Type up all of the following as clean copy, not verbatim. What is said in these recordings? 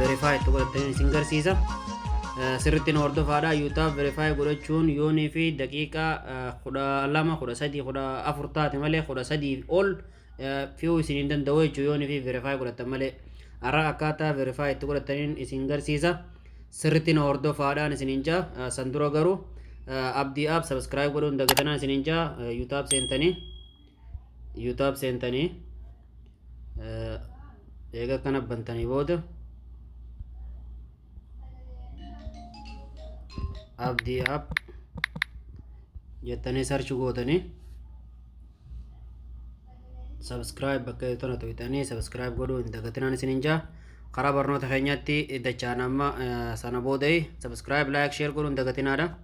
verify itti godhatanii isin garsiisa. Sirriitti na hordofaadha. YouTube verify godhachuun yoonii fi daqiiqaa 12, 13, 14 taate malee 13 ol fi'uu isin hin danda'u jechuudha, yoonii fi verify godhatan malee. Har'a akkaataa verify itti godhataniin isin garsiisa. Sirriitti na hordofaadhaan isiniin jaa. San dura garuu Abdii App subscribe godhuun dagatanaa isiniin jaa. YouTube seentanii eega akkana bantanii booda Abdii App jettanii search gootanii, subscribe bakka tana tuqxanii subscribe godhuu hin dagatinaan isiniin jaa. Karaa barnoota keenyaatti dachaan amma sana booda subscribe, like, share godhuu hin dagatinaadha.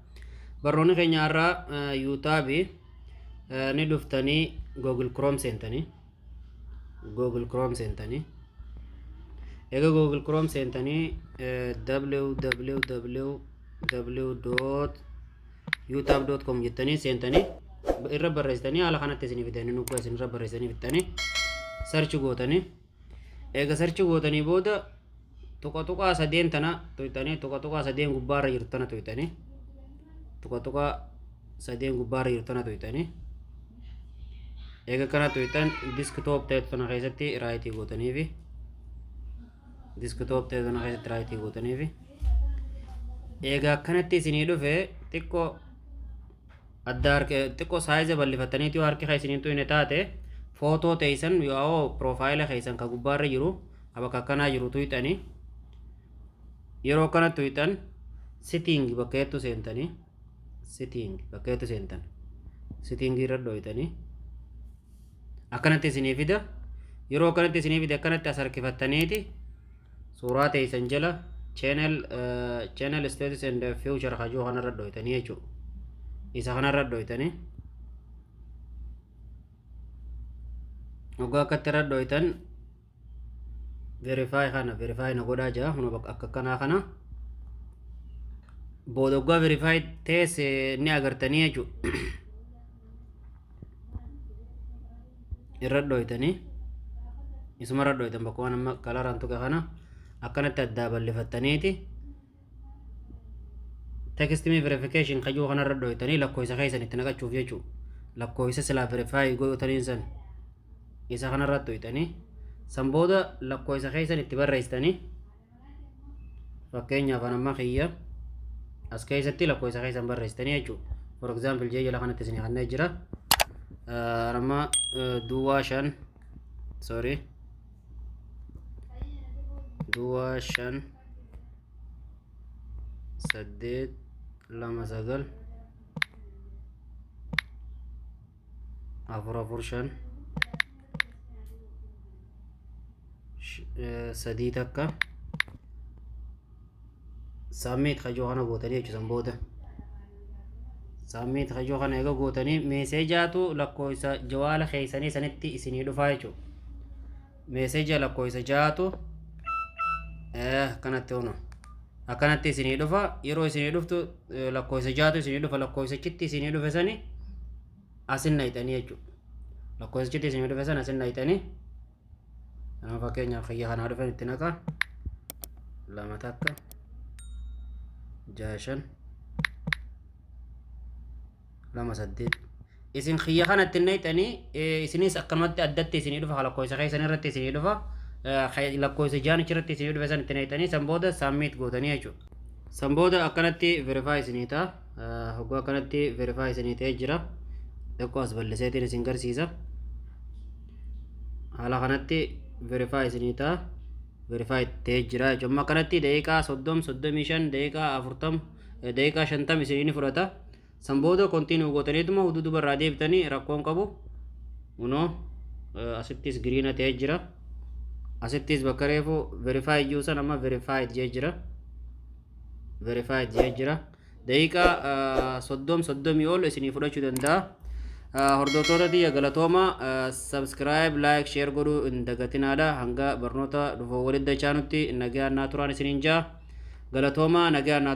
Barnoonni keenya har'aa YouTube ni dhuftanii Google Chrome seentanii, Google Chrome seentanii, eega Google Chrome seentanii www.youtube.com jettanii seentanii irra barreessitanii, haala kanatti isinii fidanii, nugaa isin irra barreessanii fixxanii search gootanii, eega search gootanii booda tuqa tuqaa sadeen tana tuqxanii, tuqa tuqaa sadeen gubbaarra jirtu tana tuqxanii, tuqa tuqaa sadeen gubbaarra jirtu tana tuqxanii, eega kana tuqxan desktop ta'e tana keessatti right gootanii fi desktop ta'e tana keessatti right gootanii fi eega akkanatti isinii dhufe, xiqqoo adda harka xiqqoo size bal'ifataniiti yoo harki keessaniin tuyne taate, footoo teessan yoo profile keessan ka gubbaarra jiru ka bakka akkanaa jiru tuyxanii, yeroo akkana tuyxan setting bakka hedduu seentanii, setting bakka hedduu seentan, setting irra dhoytanii akkanatti isinii fida. Yeroo akkanatti isinii fide, akkanatti as harkifattaniiti suuraa teessan jala channel status and feature hajuu kanarra dhoytanii jechuudha. Isa kanarra dhoytanii, waggaa akkatti irra dhoytan verify kana verify na godhaa jira. Kun bakka akka kanaa kana booda waggaa verify teesse ni agartanii jechuudha. Irra dhoytanii, isuma irra dhoytan, bakka waan amma kalaraan tuqe kana akkanatti addaa bal'ifattaniiti text me verification kajuu kanarra dhoytanii lakkoofsa keessan itti naqachuuf jechuudha. Lakkoofsa silaa verify godhataniin san isa kanarra dhoytanii, san booda lakkoofsa keessan itti barreessitanii, fakkeenyaaf amma kiyya as keessatti lakkoofsa keessan barreessitanii jechuudha. For example jee jala kanatti isin kannee jira. Amma duwwaa 5, sorry, duwwaa 5 8 2 9 4 4 5 3 1, submit kajoo kana gootanii jechuusan booda, submit kajoo kana eega gootanii, message-atu lakkoofsa jawaala keessanii sanitti isinii dhufaa jechuudha. Message lakkoofsa ja'atu akkanatti hono akkanatti isinii dhufa. Yeroo isinii dhuftu lakkoofsa ja'atu isinii dhufa. Lakkoofsachitti isinii dhufe sani asin nayxanii jechuudha. Lakkoofsachitti isinii dhufe san asin nayxanii. Nama fakkeenyaaf kiyya kanaa dhufan itti naqa, 2 1 6 5 2 8. Isin kiyya kanatti nayxanii, isinis akkanumatti addatti isinii dhufa, lakkoofsa keessan irratti isinii dhufa, lakkoofsa jaanichi irratti isinii dhufe san itti nayxanii, san booda submit gootanii jechuudha. San booda akkanatti verify isinii ta'a. Hogguu akkanatti verify isinii ta'ee jira. Xiqqoo as bal'iseetiin isin garsiisa. Haala kanatti verify isinii ta'a. Verify ta'ee jira jechuudha. Amma akkanatti daqiiqaa 30, 35, daqiiqaa 40, daqiiqaa 50 isinii ni fudhata. San booda continue gootaniituma huduuduba irraa deebitanii rakkoon qabu. Kunoo asittis green ta'ee jira. Asittis bakka reefu verify jiru san amma verified jee jira. Verified jee jira. Daqiiqaa 30, 30 ol isinii fudhachuu danda'a. Hordoftoota tiyya, galatooma. Subscribe, like, share godhuu hin dagatinaadha. Hanga barnoota dhufu walitti dachaanutti nagaan naa turaan isiniin jaa. Galatooma, nagaan naa.